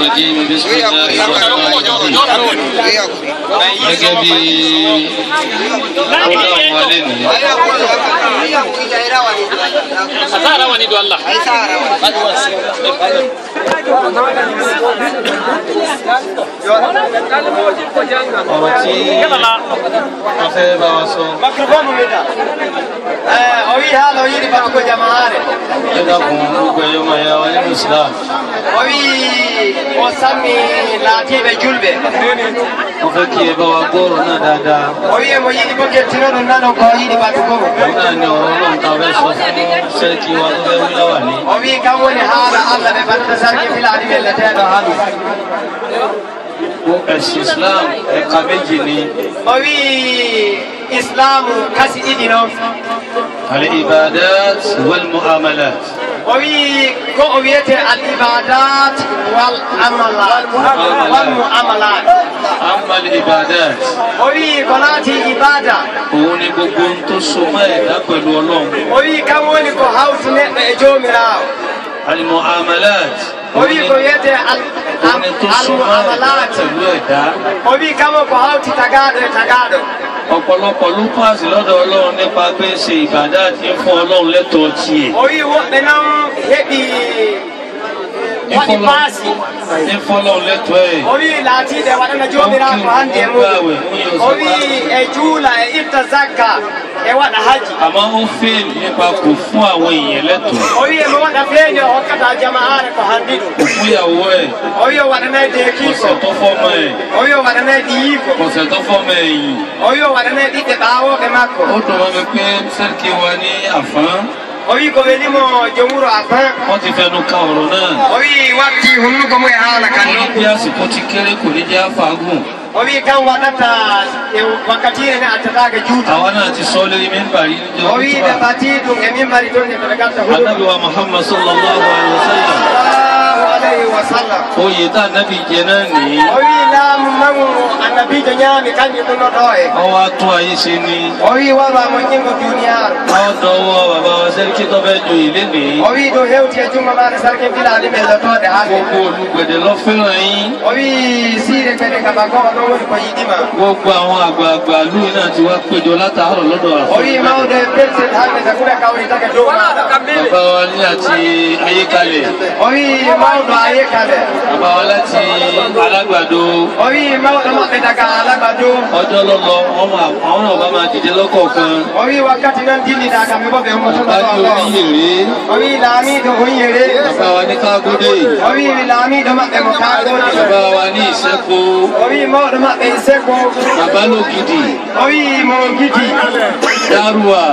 الرجيم بسم الله الرحمن الرحيم. Gẹ́gẹ́ bí ọlọ́run wọlé nìyẹn. Ọ̀rọ̀ tí wọ́n fẹ́ bá wa sọ. Ẹ dákun gbogbo ẹ̀yọ́ máa yá wa nínú Islam. O sammi laatiɓe julɓe. Mo fẹ́ kí ẹ bá wa gbọ́rọ̀ náà dáadáa. O wi mo yiɗi bo kettino ɗum nano ko yiɗi battugo mo. Òun náà ni ọ̀rọ̀ Ọlọ́run tá a fẹ́ sọ fún sẹ́ríkì wa tó fẹ́ wí láwà ní. O wi kam woni haala Allah ɓe batta sarki filani welleteɗo hanu. Ẹ̀sìn Islam ẹ̀ka méjì ni. O wi islamu kasi ɗiɗi noon. Al-ibadat wal-muamalat. O wi ko o wiyete al ibadat wal amalat wal muamalat. Amma al-ibadat. O wi ko laati ibada. Òun ni gbogbo ohun tó so mọ́ ẹ̀dá pẹ̀lú Ọlọ́run. O wi kam woni ko hawti neɗɗo e joomiraawo. Al-muamalat. O wi ko wiyete al muamalat. Pẹ̀lú ẹ̀dá. O wi kam ko hawti tagaɗo e tagaɗo. Ọ̀pọ̀lọpọ̀ ló pàṣẹ lọ́dọ̀ Ọlọ́run nípa pé ṣe ìbàdá àti fún Ọlọ́run lẹ́tọ̀ọ́ tiẹ̀. O wi woɓɓe noon heɓi waɗi paasi. Ní fọlọ́run lẹ́tọ̀ọ́ ẹ̀. O wi laatiiɓe waɗana joomiraawo ko hannde e muɗum. O wi e juula e itta zakka e waɗa haji. Àmọ́ ó fèèlì nípa kò fún àwọn èèyàn lẹ́tọ̀ọ́. O wi emo waɗa feeño o hokkata jama'aare ko hanndi ɗum. Kò fún ìyàwó ẹ̀. O wi o waɗanayi deekiiko. Kò ṣẹ̀tọ́ fọ́mọ ẹ̀. O wi o waɗanayi ɗiyiiko. Kò ṣẹ̀tọ́ fọ́mọ ẹ̀yìn. O wi o waɗanayi ɓiɓɓe ɓaawooɓe makko. Ó dùn mọ́ mi pé sẹ́ríkì wa ní àfán. O wi ko welimo joom wuro afan. Wọ́n ti fẹnu ka ọ̀rọ̀ náà. O wi watti hunnuko mum e haala kan Wọ́n ní noon. bí àsìkò ti kéré kò ní jẹ́ àfàgùn. O wi kam waɗata e wakkatire nde attatake juuta. Àwa náà ti sọ lórí mímbà yìí níjọ́ O wi ɓe kútúbà. bati ɗum e mimbari toon nde toɓe garta huɗum. Ànábì wa Muhammad sallallahu alayhi wa sallam. Sallallahu alayhi wa sallam. Oyè tá ànábì jẹ náà nìyí. O wi laamu mangu annabijo ñaami kañum ɗum no ɗo e. Wọ́n wá tún ayé ṣe ni. O wi warwa moƴƴingo duniyaaru. Wọ́n dọwọ́ bàbá wa sẹ́ríkì tó fẹ́ joyè lénìí. O wi ɗum hewti e jumma maɗa sarki filani men lotode hande. Gbogbo olùgbẹ̀dẹ̀ ló fẹ́ràn yín. O wi siire kadi kaba goo ɗon woni ko yiɗima. Gbogbo àwọn àgbààgbà ìlú yìí náà ti wá péjọ látàárọ̀ lọ́dọ̀ O wi àfọ̀n. mawɗo e beltel hande sakuɓe kawritake dow maɗa. Bàbá wa ní àti Ayékalẹ̀. O wi mawɗo ayekale. Bàbá wa láti Alágbàdo. O wi mawɗo maɓɓe daga Alagbado. Ọjọ́ ló lọ, àwọn náà bá máa dìde lọ́kọ̀ọ̀kan. O wi wakkati noon dillida kamɓe bo ɓe ummotoɗo Bàbá ɗo ní ɗo. Oníyèré. O wi laamiɗo Oñere. Bàbá wa ní Kágódé. O wi laamiɗo maɓɓe mo Kagode. Bàbá wa ní Ìṣẹ́ko. O wi mawɗo maɓɓe Iseko. Bàbá Lógidì. O wi mo Gidi. Dárúwà.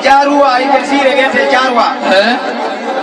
Jaruwa inde siire wiyete Jaruwa. Ẹ́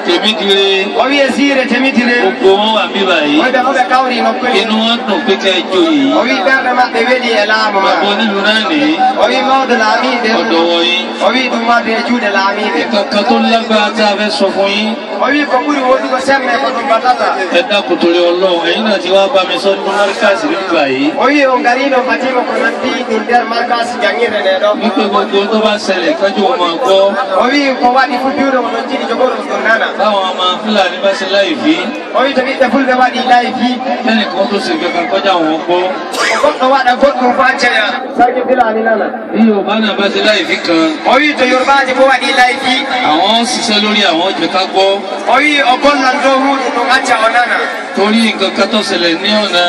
Tèmídire. O wi e siire Temidire. Gbogbo wọn wà bí báyìí. O wi ɓe fof ɓe kawri nokkude. Inú wọn dùn pé kẹ́ ẹ joyè O yìí. wi ɓerɗe maɓɓe weeli e laamu ma. Bàbá onílùú náà nìyí. O wi mawɗo laamiɓe. Ọ̀dọ̀ wọ̀nyí. O wi ɗum wadde e juuɗe laamiɓe. Nǹkan kan tó lágbára tá a fẹ́ sọ fún yín. O wi ko ɓuri wodugo sembe ko ɗum batata. Ẹ dákun torí Ọlọ́run, ẹ̀yin náà ti wá bá mi sọ nínú Márkàsì nígbà yìí. O wi on garino batimo ko nandi ɗum nder Markas jangirde nde ɗo. Wípé gbogbo tó bá ṣẹlẹ̀ kájú wọn máa gbọ́. O wi ko waɗi fu biwɗo ko noon jiɗi jogoɗum ɗum nana. Báwọn ọmọ Fúlàní bá ṣe láì fi. O wi to ɓiɓɓe fulɓe waɗi layfi. Kẹ́nìkan tó ṣe kankan kọjá wọn gbọ́. Ko goɗɗo waɗa goɗɗum fo accaya sarki filani nana. Bí Yorùbá náà bá ṣe láì fi kan, O wi to yorbaji bo waɗi layfi. àwọn ṣiṣẹ́ lórí àwọn jẹ́ ká gbọ́. O wi o gollan dow muɗum ɗum acca o nana. Torí nǹkan kan tó ṣẹlẹ̀ ní ọ̀nà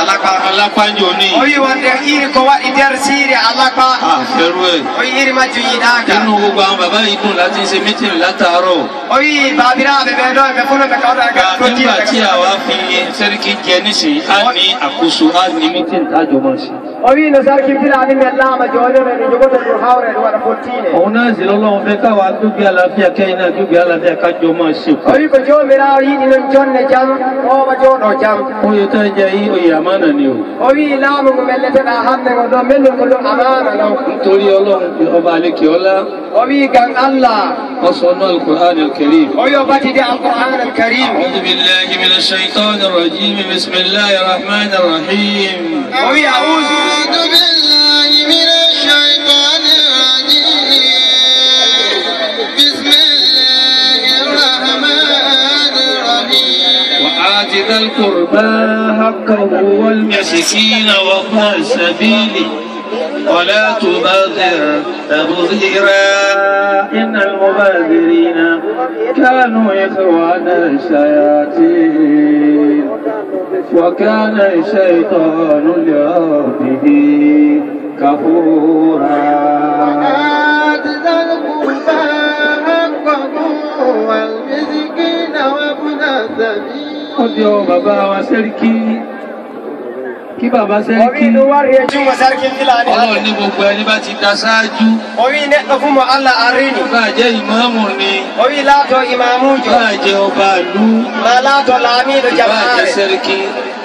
Alápá. Alápánjọ ní. O wi wonde iri ko waɗi nder siire Alapa. Àfẹ́rú ẹ̀. O wi iri majjum yiɗaka. Inú gbogbo àwọn bàbá yìí dùn láti ṣe mítìnì látàárọ̀. O wi babiraɓe ɓe ɗo ɓe fof no ɓe kawta Nígbà tí àwa fi sẹ́ríkì jẹ nísìnyí, á ní àkóso, á ní mítìnì tájọ máa ṣe. O wi no sarki filani men laama jonere ɗe jogoto ɗum hawre ɗum waɗa fottine. Òun náà sì lọ́lọ́run fẹ́ káwa gbígbé àlàáfíà kẹ́yìn náà gbígbé àlàáfíà kájọ máa ṣe O pọ̀. wi ko jomirawo yiɗi noon jonne jam owa jooɗo jam. Oyè tá ẹ jẹ yí oyè àmánà ni o. O wi laamu ngu melleteɗa hande ngo ɗo mellol ko ɗum amana noon. Nítorí Ọlọ́run ọba àlekè ọlá, O wi gam Allah. wọ́n sọ ní Al-Qur'an al-Karim. O wi o batide Alqur'an alkarim. أعوذ بالله من الشيطان الرجيم بسم الله الرحمن الرحيم. O wi auzu. أعوذ بالله من الشيطان الرجيم بسم الله الرحمن الرحيم. وآت ذا القربى القربى حقه والمسكين وابن السبيل ولا تبذر تبذيرا إن المبذرين كانوا إخوان الشياطين وكان الشيطان لربه كفورا. وآت ذا القربى حقه والمسكين وابن السبيل. Ó di ọ bàbá wa Sẹ́ríkì, kí bàbá Sẹ́ríkì Ọlọ́run ní gbogbo ẹni bá ti da ṣáájú. Orí nẹ́tọ̀ fún mọ́ Allah àríní. Bá jẹ́ ìmáàmù ni. Orí látọ̀ ìmáàmù jọ. Bá jẹ́ ọba ìlú. Má látọ̀ làmídò jàmáà Bá jẹ́ rẹ̀. Sẹ́ríkì.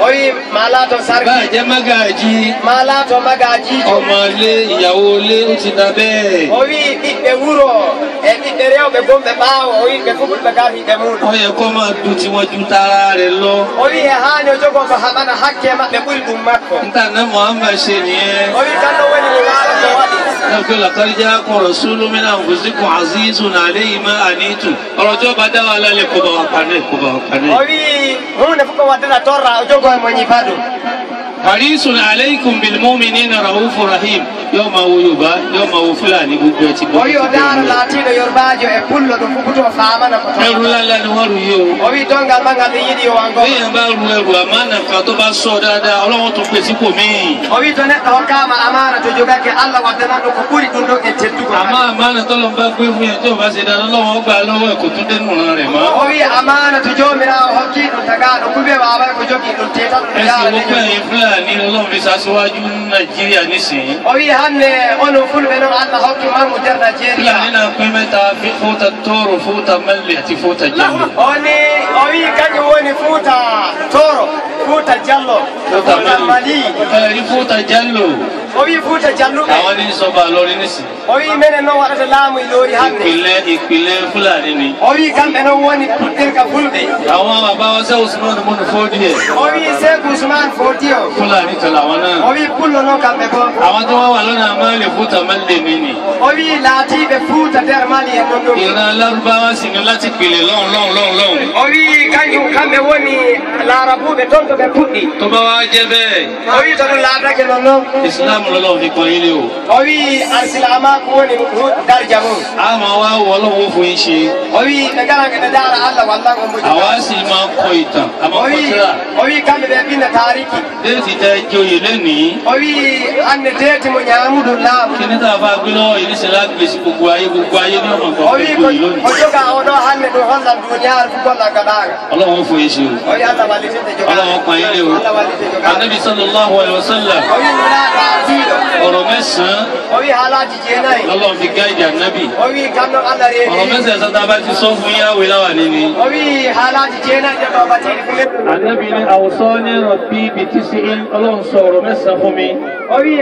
Orí má látọ̀ Sẹ́ríkì. Bá jẹ́ mágàjí. Má látọ̀ mágàjí jọ. Ọmọ ilé ìyàwó ilé ó ti da bẹ́ẹ̀. Orí ìpè wúrọ̀ ẹ̀mí bẹ̀rẹ̀ ọ̀bẹ̀ gbọ́nbẹ̀ báwọ̀ orí ìpè fún bùbẹ̀ káfí ìpè múlò. Ó yẹ kó máa dùn tiwọn ju tara rẹ̀ lọ. Orí ẹ̀ há ni ojú kan fàhámánà hákẹ́ má bẹ̀ búrú dùn má kọ. Níta náà Muhammad ṣe nìyẹn. Orí kan ló wẹ́ ni wàhálà tó wà ní. Lọ́kẹ́ laqad ja'akum rasulun min anfusikum azizun alayhi ma anittum. Ọ̀rọ̀ tí ó bá dá wa lálẹ́ kó bá wa panẹ́ kó bá wa panẹ́. Orí hún ní fúnkọ́ wa dẹ́nà tọ́ra ojú kan mọ̀ yín fádùn. Harisun alaykum bil mu'minina ra'ufur rahim. Yóò máa wo Yorùbá, yóò máa wo Fúlàní gbogbo ẹ̀ ti gbọ́. Orí ọ̀daràn láti ilẹ̀ Yorùbá jọ ẹ̀ kúlọ̀ tó fúkú tó fàámánà kò tó. Ẹrù ńláńlá ni wọ́n rù yìí o. Orí dọ́ngà máa ń yí ni wọ́n gbọ́. Béèyàn bá ru ẹrù àmánà kan tó bá sọ dáadáa, Ọlọ́run tó pèsè kò míì. Orí tó ní ọ̀ká ma àmánà tó jọba kí Allah wà dáná ló kó kúrì dundun ẹ̀ tẹ̀ dùkọ̀. Àmọ́ àmánà tọ́lọ́ bá gbé fún yẹn tí ò bá ṣe dáadáa, Ọlọ́run gbà lọ́wọ́ ẹ̀ kò tún dénú ràn rẹ̀ mọ́. Orí àmánà tó jọ mìíràn ọ̀kí dùn tàgá ló kú bẹ́ẹ̀ wà bá kó jọ kí dùn tẹ́tà dùn Ẹ sì yára wo pé ẹ̀yin Fúlàní Ọlọ́run fi ṣaṣíwájú ní Nàìjíríà nísìnyí. Orí hànẹ́ ọ̀nà fúlùmẹ́ náà Allah ọ̀kí máa mú jẹ́ Nàìjíríà. Fúlàní náà pín mẹ́ta, fúta tóóró, fúta mẹ́lẹ̀ àti fúta jálò. Oni orí kájú wo ni fúta tóró, fúta jálò, fúta Mali. Ẹ̀rí fúta jálò. Orí fúta jálò. Àwọn ní sọba lórí nísìnyí. Orí mẹ́rin náà wà láti láàmú ìlórí hànẹ́. Ìpìlẹ̀ ìpìlẹ̀ Fúlàní ni. Orí kan bẹ̀ náà wọ́n ni kùtìrìkà fúlùmẹ́. Àwọn bàbá wa sẹ́ Usman mọ́nu fọ́ọ̀dì ẹ̀. Orí Sẹ́kù Usman Fòdíò. Fúlàní kan làwọn náà. Orí púlọ̀ náà kan bẹ̀ bọ́. Àwọn tó wá wà lọ́nà Málì fúta Málì mi ni. Orí làtí bẹ̀ fúta dẹ́rẹ̀ Málì ẹ̀ nínú. Ìran Lárúbáwá sì ni láti pìlẹ̀ lọ́hùn lọ́hùn lọ́hùn lọ́hùn. Orí kanjú kan bẹ̀ wọ́n ni làràbù bẹ̀ tọ́ntọ̀ bẹ̀ pùdì. Tó bá wá jẹ́ bẹ́ẹ̀, Orí tọ́nu làdàkẹ́ lọ́nà. Ìsìláàmù lọ́lọ́run fi kan yín lé o. Orí àsìlámà kú wọ́n ni dárìjà mú. A máa wá wọ Ọlọ́run fún yín ṣe. Orí nàgàrà kẹ̀kẹ́ dára Allah wàlá kò mú. Àwa sì máa ń kọ ìtàn, a máa ń kọ Orí tírà. orí kan bẹ̀ bí na tàríkì. Déètì tẹ joyè lénìí. Orí ànẹ déètì mo nyàmúdù láàmú. Kí ní tá a bá gbé lọ́wọ́ yìí níṣẹ́ lágbè sí gbogbo ayé gbogbo ayé ní ọmọ kan Orí fẹ́ joyè lónìí. kọjọ́ ka ọ̀dọ́ hànẹ tó hàn làm dúnyà fúkọ́ làgàdàgà. Ọlọ́run fún yín ṣe o. Orí Allah wà lè tètè jọba. Ọlọ́run kan yín lé o. Allah wà lè tètè jọba. Ànábì sallallahu alaihi wasallam Orí nira àdìlọ. ọ̀rọ̀ mẹ́sàn-án Orí alájí jẹ náà yìí. lọ́lọ́run fi gáìdì ànábì. Orí kanú Allah rẹ̀ Ọ̀rọ̀ ni. mẹ́sàn-án tá a bá ti sọ fún yáwé láwà níní. Orí alájí jẹ náà jẹ bàbá tí ìfúnlẹ̀. Ànábì ní àwòsàn ní rọ̀bì bìtí sí Ọlọ́run sọ ọ̀rọ̀ mẹ́sàn-án fún mi. Orí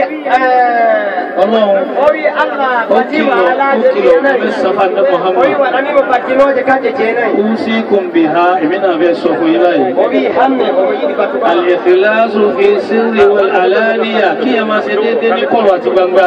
Ọlọ́run orí Allah ó bàtí kìlọ̀ wà ó alájí kìlọ̀ jẹ ọ̀rọ̀ náà mẹ́sàn-án yìí. fún ànábì Orí Muhammad. wà lámì bàtí náà jẹ ká jẹ jẹ náà yìí. Usikum biha èmi náà fẹ́ sọ fún yín báyìí. Orí hànẹ orí yìí bàtú bá. Al-ikhlasu fi sirri wal alaniya kí ẹ máa ṣe déédéé ní kọ̀rọ̀ àti gbangba.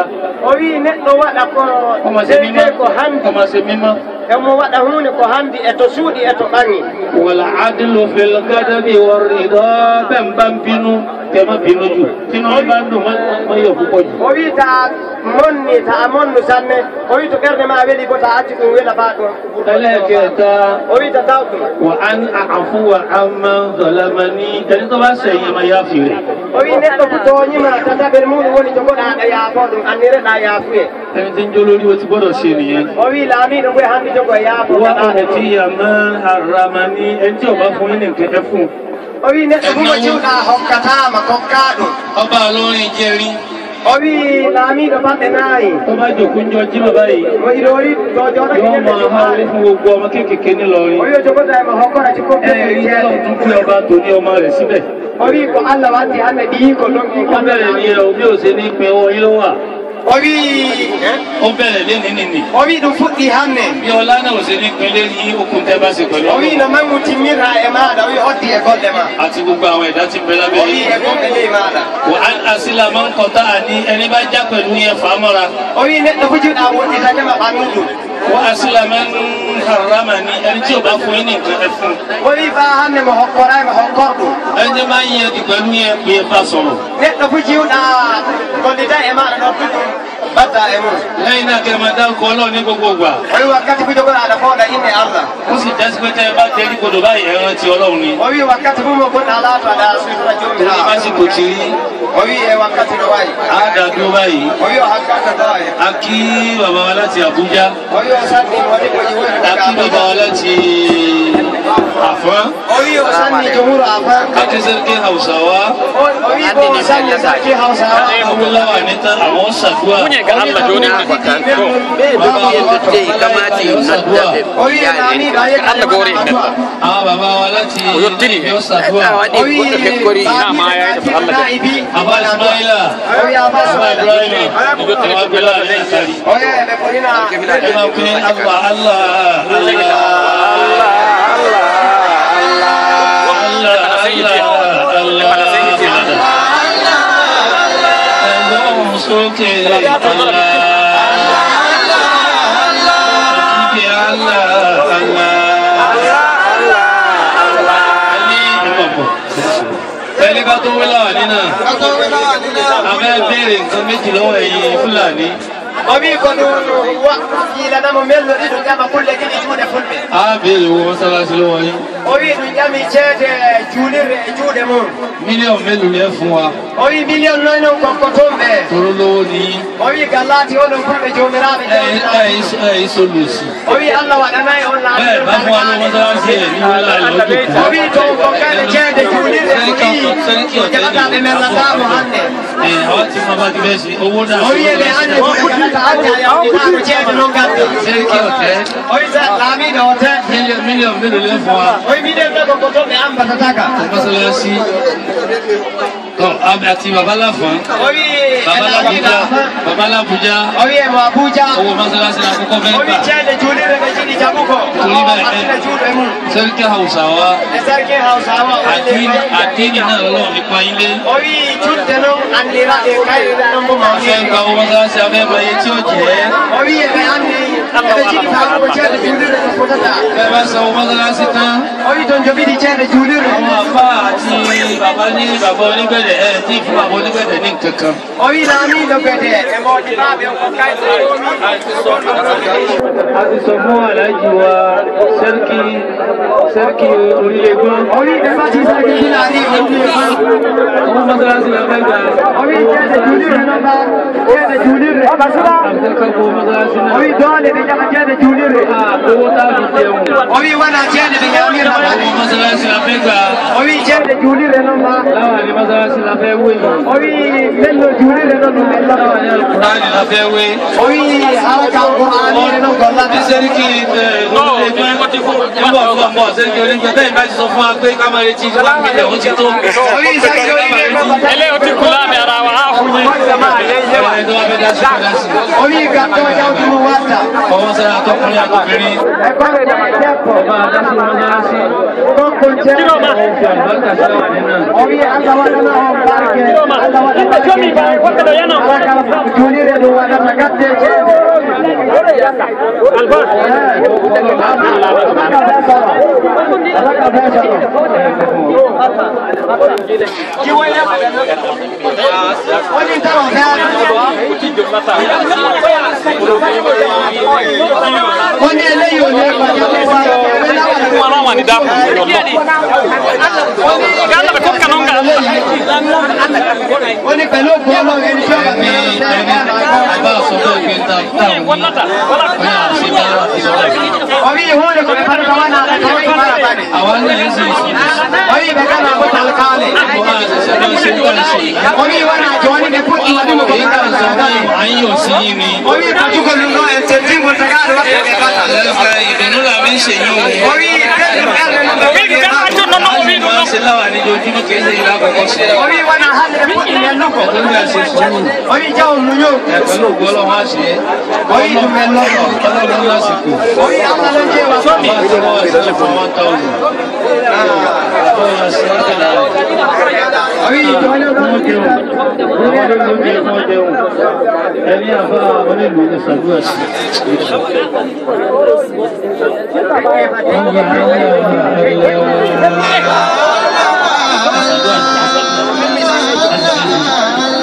Orí nẹ́tọ̀ wà dàkọ̀ Kó máa ṣe mímọ́ déédéé kò hàndì. kó máa ṣe mímọ́. Ẹmu wà dà hún kò hàndì ẹ̀tọ́ súdì ẹ̀tọ́ báyìí. Wal adlu fil ghadabi war rida bẹ́ẹ̀ ń bá ń bínú kẹ́ má bínú jù. Tínú bá ń dùn má yọ̀ púpọ̀ jù. O wi ta monni ta monnu sanne o wi to ɓerde ma weli bo ta accu ɗum wela fa ɗum Ẹlẹ́ẹ̀kẹta o wi ta taw ɗum wà á àfúwà amman zalamani ẹni tó bá sẹ̀yìn máa yá fi rẹ̀. o wi neɗɗo fu toñima tataɓel muɗum woni jogoɗaɗa yaafo ɗum annireɗa yaafuye Ẹni tí ń jó lórí o ti gbọ́dọ̀ ṣe nìyẹn. o wi laamiɗo ɓoye hannde jogo e yaafo Wá gaɗaɗo ọ̀rẹ́ tí a máa haramani ẹni tí ò bá fún yín ní nǹkan ẹ fún. o wi neɗɗo fu mo ciwɗa hokkatama kokka ɗum Ọba olórin jẹ́rí. o wi laamiɗo balɗe nayi Tó bá jòkó ń jọ jí bàbá yìí. mo iɗori to joɗake Yóò máa há orí fún gbogbo ọmọ kéékèèké nílọrin. o wi o jogoda emo hokkora cikkoɓe Ẹ rí Ọlọ́run tún pé ọba tòní ọmọ rẹ̀ síbẹ̀. o wi ko Allah waddi hannde ɗi ko ɗon en Ó bẹ̀rẹ̀ ní ẹ o bí ó ṣe ní pin owó yín ló wà. o wi Ó bẹ̀rẹ̀ lénìí nìní. o wi ɗum fuɗɗi hannde Bí ọlá náà ò ṣe ní pin lérí okùn tẹ́ bá ṣe pẹ̀lú o wi Ọlọ́run. no mangu timmirta e maɗa o wi hoddi e golle ma Àti gbogbo àwọn ẹ̀dá tí ń bẹ lábẹ́ o wi yìí. e gonɓe ley maɗa Wà á àsìlà máa ń kọ̀tà àní ẹni bá já pẹ̀lú yẹn fà á mọ́ra. o wi neɗɗo fu jiwɗa woɗɗitakema ɓannu ɗum. Wọ́n asílámẹ́ ń harama ní ẹni tí o bá fún yín ní nǹkan ẹ fún. O wi fa hande mo hokkoray mo hokkor ɗum. Ẹni tí máa ń yẹ ti pẹ̀lú yẹn pé ẹ bá sọ̀rọ̀. Neɗɗo fu jiwɗa gollida e maɗa ɗon ɗum badda e mum. Lẹ́yìn náà kẹ́ ẹ máa dárúkọ Ọlọ́run ní gbogbo ìgbà. O wi wakkati fu jogoɗa aɗa fooɗa inde Allah. Ó sì jásí pé tẹ́ ẹ bá tẹ́rí kodò báyìí ẹ rántí Ọlọ́run ni. O wi wakkati fu mo gonɗa laato aɗa suytora Torí jomirawo. básìkò ti rí, O wi e wakkati ɗo wayi. á dá dúró báyìí. O wi o hakkata ɗo e. A kí bàbá wa láti Àbújá. O wi o sanni waɗi ko ƴiwoyde A kí bàbá wa láti Àfọ́n. O wi o sanni jomuro Afan. A kí Sẹ́ríkì Hausawa. O wi bo o sanni sarki Hausawa. Awúláwà níta àwọn ṣàdúrà. O wi lamiɗo a yekka Àwọn bàbá wa láti yóò ṣàdúrà. O wi lamiɗo Bàbá Ismaila. O wi Aba Bàbá Ibrahima. Bàbá Abdullahi Alẹ́sàrí. O wi eɓe korina. Ẹ máa pe Allah Allah Allah Allah Allah Allah. Ẹ̀gbọ́n sókè Allah. Kíkẹ́ Allah Allah. Ẹni ìmọ̀pọ̀. Ẹni ká tó wí láwà nínà. A fẹ́ béèrè nǹkan méjì lọ́wọ́ ẹ̀yin Fúlàní. O wi ko ɗum yiilanamo mello ɗi ɗum ƴama kulle ɗiɗi juuɗe Fulɓe. A béèrè owó mọ́sálásí lọ́wọ́ yín. O wi ɗum ƴami ceede juulirde e juuɗe mum. Mílíọ̀nù mélòó lẹ fún wa? O wi million noy noon kokkotonɓe. Toró lówó ni yín. O wi gal laati onon Fulɓe jomiraɓe jawmiraɓe. Ẹ solòsì. O wi Allah waɗanayi on Bẹ́ẹ̀ bá fún wa lówó mọ́sálásí ẹ̀ ní wọlé àlọ́jọ́ o wi to kokkaɓe ceede juulirde ko ɗi jaɓata ɓe mellatamo hannde. Ẹ àwọn tí mo bá ti fẹ́ ṣe owó náà. O wi eɓe anndi ko ɓe gaɗata hannde a yawɗinako ceede noon gadda. Sẹ́ríkì ọ̀tẹ́. O wi laamiɗo o te. Mílíọ̀nù mélòó lẹ fún wa? O wi million noy kokkotonɓe ambatataka. Mọ́sálásí. Tọ́ àti bàbá láfọ̀n. O wi Bàbá l'Abuja. Bàbá l'Abuja. O wi emo Abuja. Owó mọ́sálásí la kọ́kọ́ fẹ́ O wi gbà. ceede juulirde ɓe jiɗi jaɓugo Torí bẹ́ẹ̀ artina juulɓe mum. Sẹ́ríkì Hausawa. E sarki Hausawa Àdínì náà lọ́wọ́ fi pa ilé. o wi julde noon andira e kayre noon mo A fẹ́ gba owó mọ́sálásí a fẹ́ mọ iye tí ó jẹ́. O wi eɓe andi eɓe jiɗi famugo ceede juulirde ko fotata. Bẹ́ẹ̀ bá san owó mọ́sálásí tán. O wi ton joɓiɗi ceede juulirde. Àwọn àfá àti bàbá ní bàbá onígbẹ̀dẹ̀ ẹ̀ tí fún bàbá onígbẹ̀dẹ̀ ní nǹkan kan. O wi laamiɗo gede e modiɓaɓe o ko kayre. A ti sọ fún Aláàjì wa Sẹ́ríkì Sẹ́ríkì Orílẹ̀-Ègbọ́n. O wi ɓe mati sarki Fulani Owó mọ́sálásí la fẹ́ gbà. O wi ceede juulirde noon ba ceede juulirde. A fẹ́ ká owó mọ́sálásí O náà. wi doole ɓe jaɓa ceede juulirde. Owó tá a fi jẹun. O wi wona ceede ɓe ñamirta Owó bane. mọ́sálásí la fẹ́ gbà. O wi ceede juulirde noon ba. Láwa ní mọ́sálásí la fẹ́ wé yìí. O wi bello juulirde noon ɗum Láwa bellata. ní Alukùránì la fẹ́ wé. O wi haraka Qur'anire noon Ní gollata. Sẹ́ríkì Orílẹ̀-Ègbọ́n ń bọ̀ ń bọ̀ Sẹ́ríkì Orílẹ̀-Ègbọ́n bẹ́ẹ̀ bá ti sọ fún wa pé ká máa retí 1 million ó ti tó. O wi sarki Orílẹ̀-Ègbọ́n Ẹni tó bá fẹ́ dá sí kó dá sí. O wi gatto jawdi mum watta. Ọwọ́ sára tọkùnrin àtobìnrin. E gorko e debbo. Ẹ máa dá sí mọ́sálásí. Gorko ceede. Ó fi àlùbáríkà sí àwọn nínú. O wi Allah waɗana on barke. Allah waɗana haraka juulirde ɗum waɗata gadde ceede. Woni pẹ̀lú ògùn Ọlọ́run ẹni tí ó bá Ẹni ẹni àbá sọ bẹ́ẹ̀ pé ta táwọn wí. Bóyá àṣẹ bá ìsọ̀rọ̀ yìí. O wi hunde ko ɓe fadata wona tawa mara bane. Àwa náà ń ṣe ìṣòro. O wi ɓe gana ko talkale. Wọ́n á ṣẹ̀ṣẹ̀ máa ṣe ń tàn ṣe yìí. O wi wona joni ɓe puɗɗi waɗugo ko ɓe Èyí tá à ń sọ gaɗata. báyìí à ń yọ̀ sí yín ni. O wi batugol ɗum ɗo en tentingol tagaɗo watta ɓe bata. Lẹ́fẹ̀ ìdùnnú la fi ń ṣe yín o. O wi belɗum ɓerɗe noon ɓe puɗɗi A sì máa ń ṣe láwà níjojúmọ́ kì í ṣe ìlà àkọ́kọ́ ṣe. O wi wona hande ɓe puɗɗi nellugo. Torí àṣẹ sùúrù. O wi jawol muñol. Ẹ pẹ̀lú ògo Ọlọ́run á ṣe é. O wi ɗum welloto. Ọlọ́run lásìkò. O wi Allah ɗon jeewa Bàbá àti wọ́n wá sílẹ̀ fún 1,000. Bọ́ọ̀lù àṣẹ ń tẹ̀lé rẹ̀. O wi joni Wọ́n jẹun. Àwọn tó ń jẹ wọ́n jẹun. Ẹni àbá onílù ní sàdúrà sí.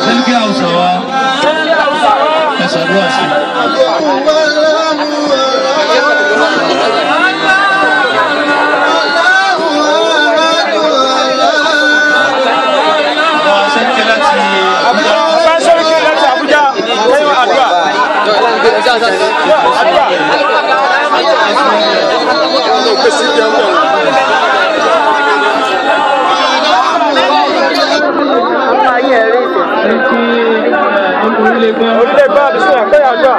Sẹ́ńkì Hausawa ẹ ṣàdúrà sí. Àwọn sẹ́ńkì láti Abuja. Bá sẹ́ríkì láti Abuja lẹ́yìn àdúrà. Àdúrà. Sẹ́ńkì orílẹ̀ gbọ́n. Orílẹ̀ gbọ́ àbísí àkọ́yà àdúrà.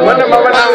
Wannan ma wannan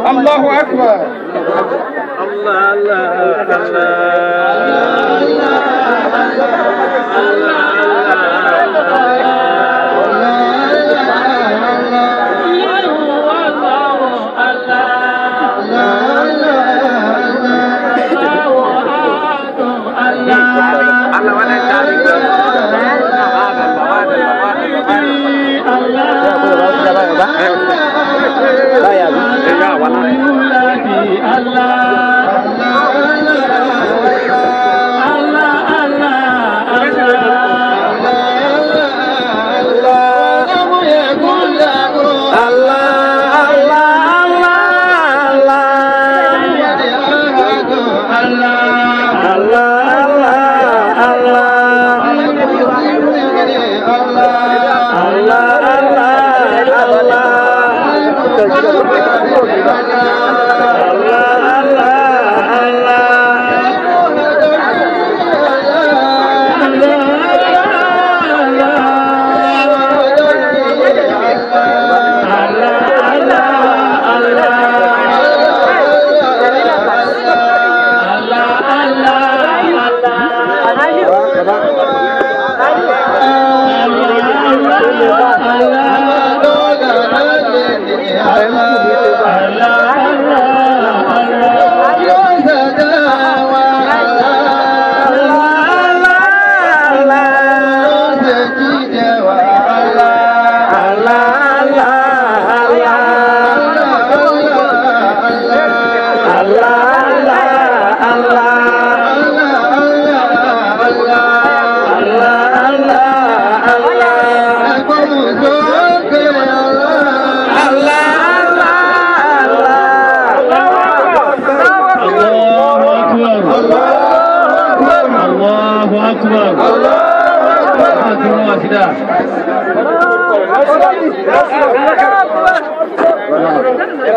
الله أكبر. الله الله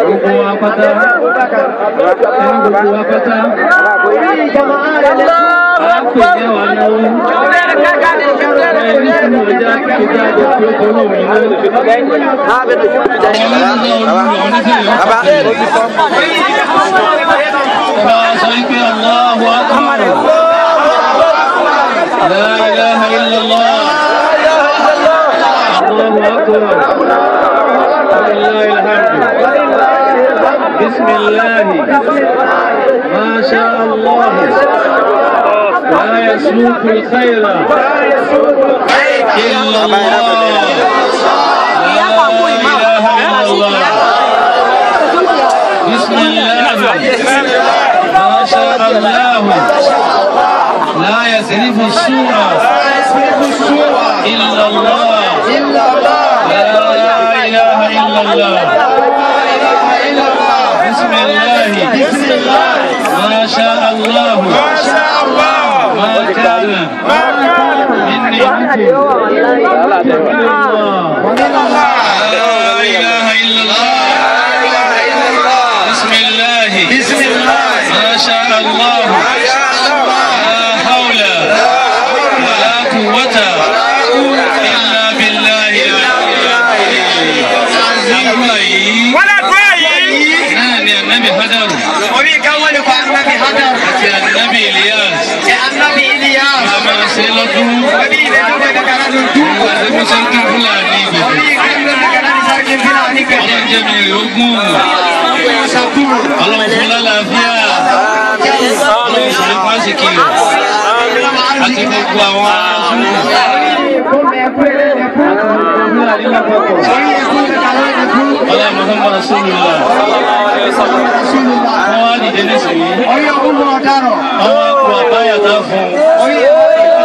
Gbogbo wa pátá, ẹni gbogbo wa pátá. لا إله إلا الله الله أكبر ولله الحمد بسم الله ما شاء الله لا يسوق الخير إلا الله لا إله إلا الله بسم الله ما شاء الله لا يصرف السوء إلا الله لا إله إلا الله بسم الله ما شاء الله ما كان من نعمة لا إله إلا الله بسم الله ما شاء الله لا حول ولا قوة إلا بالله النبي إلياس Ọlọ́run fún lálàáfíà, Ọlọ́run sọ̀rọ̀ pàṣíkì àti gbogbo àwọn Ọlọ́run Muhammad Rasulullah. Wọ́n wá dìde nísìnyí. Wọ́n wá kó àbáyà tá fún un.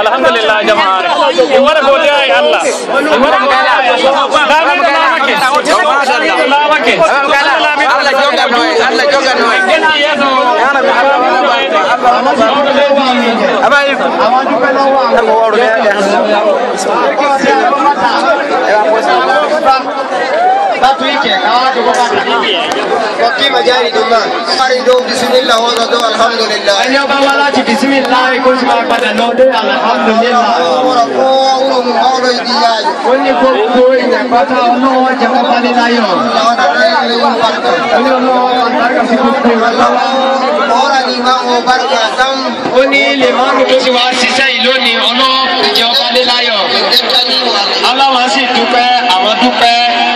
Alhamdulillah jama'a wara godiya ai Allah wara godiya ai Allah joga noy Allah joga noy Alhamdulillah. Ọlọ́run sì dúpẹ́ àwọn dúpẹ́.